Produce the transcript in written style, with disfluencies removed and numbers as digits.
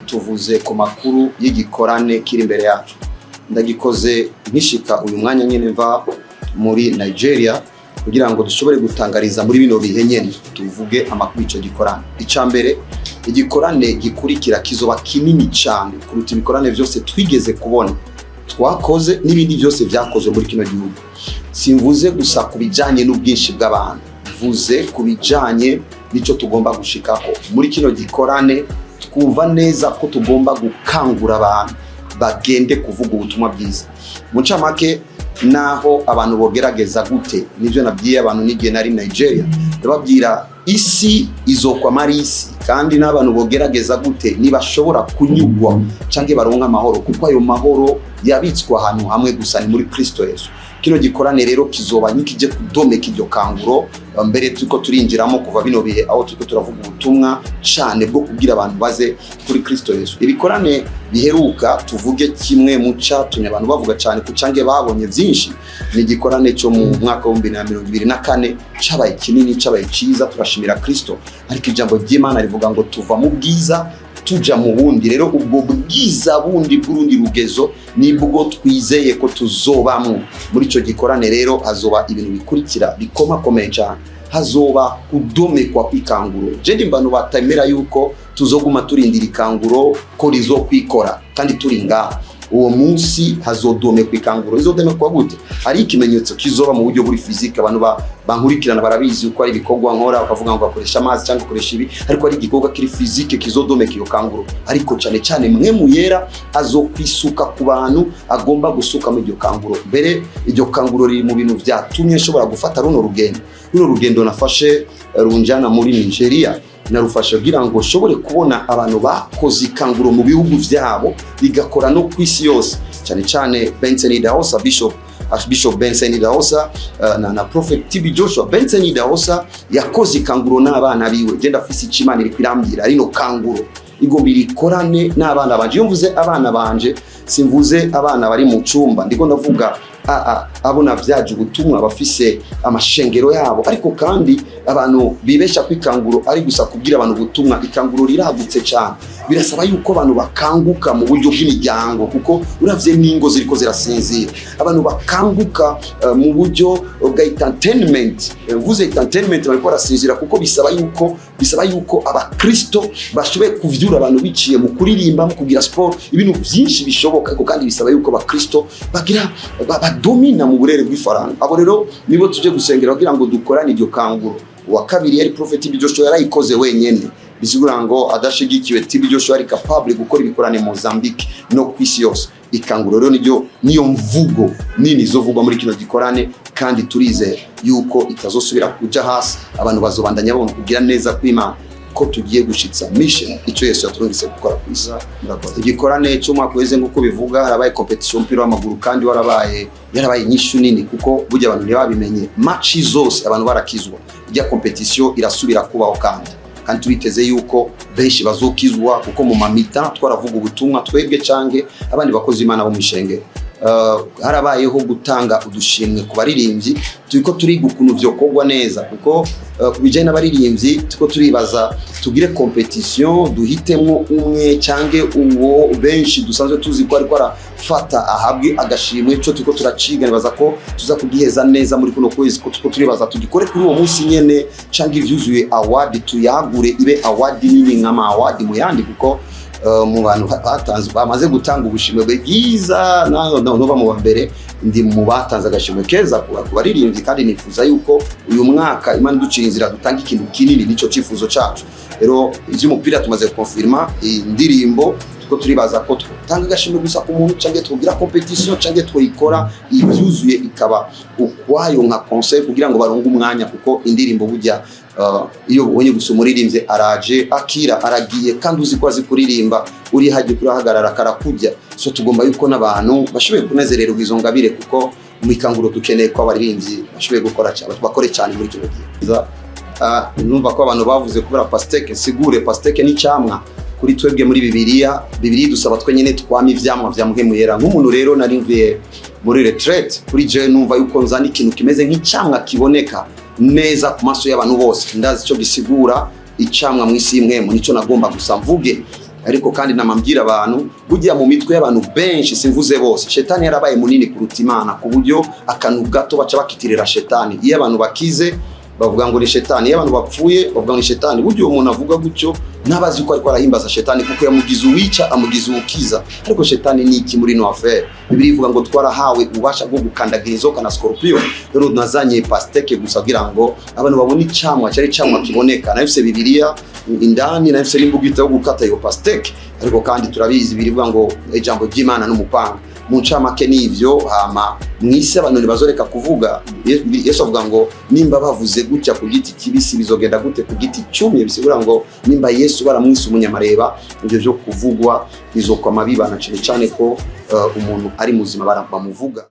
Tuvuze ku makuru y'igikorane kiri imbere yacu. Ndagikoze nkishika uyu mwanya nyine mva muri Nigeria, kugira ngo dushobore gutangariza muri bino bihe nyene tuvuge amakuru y'ico gikorane. Ica mbere, igikorane gikurikira kizoba kinini cyane kuruta ibikorane vyose twigeze kubona twakoze n'ibindi byose vyakozwe muri kino gihugu. Simvuze gusa ku bijanye n'ubwinshi bw'abantu, mvuze ku bijanye n'icyo tugomba gushikako muri kino gikorane. Twumva neza ko tugomba gukangura abantu bagende kuvuga ubutumwa bwiza. Mu ncamake, naho abantu bogerageza gute, nivyo nabwiye abantu n'igihe nari Nigeria, ndababwira isi izokwama ari isi, kandi n'abantu bogerageza gute ntibashobora kunyugwa canke baronka amahoro, kuko ayo mahoro yabitswe ahantu hamwe gusa, ni muri Kristo Yesu. Kino gikorane rero kizoba nikije kudomeka iryo kanguro. Mbere turiko turinjiramo kuva bino bihe aho turiko turavuga ubutumwa cane bwo kubwira abantu baze kuri Kristo Yesu. Ibikorane biheruka, tuvuge kimwe mu catumye abantu bavuga cane ku cange babonye vyinshi, ni igikorane cyo mu mwaka wa 2024. Cabaye kinini, cabaye ciza, turashimira Kristo. Ariko ijambo ry'Imana rivuga ngo tuva mu bwiza tuja mu bundi. Rero ubwo bwiza bundi bw'urundi rugezo nibwo twizeye ko tuzobamwo muri ico gikorane. Rero hazoba ibintu bikurikira bikomakomeye cyane. Hazoba kudomekwa kw'ikanguro. Je ndi mbano batemera yuko tuzoguma turindira ikanguro ko rizokwikora kandi turi ngaha. Uwo munsi hazodomekwa ikanguro. Izodomekwa gute? Hari ikimenyetso kizoba mu buryo buri physique. Abantu bankurikirana barabizi uko ari ibikorwa nkora, bakavuga ngo bakoresha amazi cyangwa bakoresha ibi, ariko ari igikorwa kiri physique kizodomeka iyo kanguro. Ariko cyane cyane Mpwemu Yera azokwisuka ku bantu agomba gusuka muri iryo kanguro. Mbere iryo kanguro riri mu bintu vyatumye nshobora gufata runo rugendo. Runo rugendo nafashe runjana muri Nigeria, narufashe kugira ngo nshobore kubona abantu bakoze ikanguro mu bihugu vyabo, bigakora no ku isi yose, cyane cyane Benson Idahosa, Archbishop Benson Idahosa na Prophet TB Joshua. Benson Idahosa yakoze ikanguro n'abana biwe. Je ndafise icyo Imana iri kwirambwira: rino kanguro igomba irikorane n'abana banje. Iyo mvuze abana banje, simvuze abana bari mu cumba, ndiko ndavuga abo navyaje ubutumwa bafise amashengero yabo. Ariko kandi abantu bibesha ko ikanguro ari gusa kubwira abantu ubutumwa. Ikanguro riragutse cyane. Birasaba yuko abantu bakanguka mu buryo bw'imiryango, kuko uravye n'ingo ziriko zirasinzira. Abantu bakanguka mu buryo bwa entertainment. Mvuze entertainment, bariko barasinzira, kuko bisaba yuko abakristo bashoboye kuvyura abantu biciye mu kuririmba, mu kugira sport, ibintu byinshi bishoboka. Ariko kandi bisaba yuko abakristo bagira badomina mu burere bw'ifaranga. Abo rero nibo tuje gusengera kugira ngo dukorane iryo kanguro. Uwa kabiri yari Prophet TB Joshua, yarayikoze wenyene, bisigura ngo adashigikiwe TB Joshua ari capable gukora ibikorane Mozambique no ku isi yose. Ikanguro rero niryo, niyo mvugo nini izovugwa muri kino gikorane, kandi turizera yuko itazosubira kuja hasi. Abantu bazobandanya babona kugira neza kw'Imana, ko tugiye gushitsa mission, icyo Yesu yaturungitse gukora ku isi. Murakoze. Igikorane cy'umwaka uheze, nk'uko bivuga, harabaye competition y'umupira w'amaguru, kandi warabaye, yarabaye inyishu nini, kuko burya abantu ntibabimenye, match zose abantu barakizwa. Ijya competition irasubira kubaho, kandi turiteze yuko benshi bazokizwa, kuko mu ma mi-temps twaravuga ubutumwa twebwe canke abandi bakozi Imana bo mu ishengero. Harabayeho gutanga udushimwe ku baririmbyi. Turiko turiga ukuntu vyokorwa neza, kuko ku bijanye n'abaririmbyi turiko turibaza tugire competition, duhitemwo umwe canke uwo benshi dusanzwe tuzi ko ariko arafata ahabwe agashimwe. Ico turiko turaciga, nibaza ko tuza kugiheza neza muri kuno kwezi, ko turiko turibaza tugikore kuri uwo munsi nyene, canke ivyuzuye award tuyagure ibe award nini nk'ama award mu yandi, kuko mu bantu batanze, bamaze gutanga ubushimwe bwiza, no no mu mbere ndi mu batanze agashimwe keza ku baririmbyi. Kandi nifuza yuko uyu mwaka Imana iducira inzira dutanga ikintu kinini, nico cifuzo cacu. Rero ivy'umupira tumaze confirma, indirimbo tuko turibaza ko twotanga agashimwe gusa ku muntu, canke twogira competition, canke twoyikora ivyuzuye ikaba ukwayo nka concert, kugira ngo baronke umwanya, kuko indirimbo burya iyo ubonye gusa umuririmbyi araje akira aragiye, kandi uzi ko azi kuririmba, uri hajya kurahagarara karakujya. So tugomba yuko n'abantu bashoboye kunezererwa izo ngabire, kuko mu ikanguro dukeneye ko abaririmbyi bashoboye gukora cyane, bakore cyane muri kino gihe. Numva ko abantu bavuze kubera pastèque. Sigure, pastèque ni icyamwa kuri twebwe muri Bibiliya. Bibiliya dusaba twe nyine twama ivyamwa vya Mpwemu Yera. Nk'umuntu rero nari mvuye muri retraite, kuri jewe numva yuko nzana ikintu kimeze nk'icyamwa kiboneka neza ku maso y'abantu bose. Ndazi icyo gisigura icamwa mu isi y'impwemu, nico nagomba gusa mvuge. Ariko kandi namambwira abantu, burya mu mitwe y'abantu benshi, simvuze bose, shetani yarabaye munini kuruta Imana, ku buryo akantu gato baca bakitirira shetani. Iyo abantu bakize bavuga ngo ni shetani, iyo abantu bapfuye bavuga ngo ni shetani. Burya uwo muntu avuga gutyo ntabazi ko ariko arahimbaza shetani, kuko yamugize uwica, amugize uwukiza. Ariko shetani ni iki muri ino affaire? Bibiliya ivuga ngo twarahawe ububasha bwo gukandagira inzoka na scorpion. Rero nazanye pastèque gusa kugira ngo abantu babone icamwa cyari icamwa kiboneka. Nafise Bibiliya indani, nafise n'imbugita yo gukata iyo pastèque. Ariko kandi turabizi, birivuga ngo ijambo ry'Imana n'umupanga. Mu ncamake n'ivyo. Hama mw'isi abantu ntibazoreka kuvuga. Yesu avuga ngo nimba bavuze gutya ku giti kibisi, bizogenda gute ku giti cyumye? Bisigura ngo nimba Yesu baramwise umunyamareba, ivyo vyo kuvugwa bizokwama bibana, cane cane ko umuntu ari muzima bamuvuga.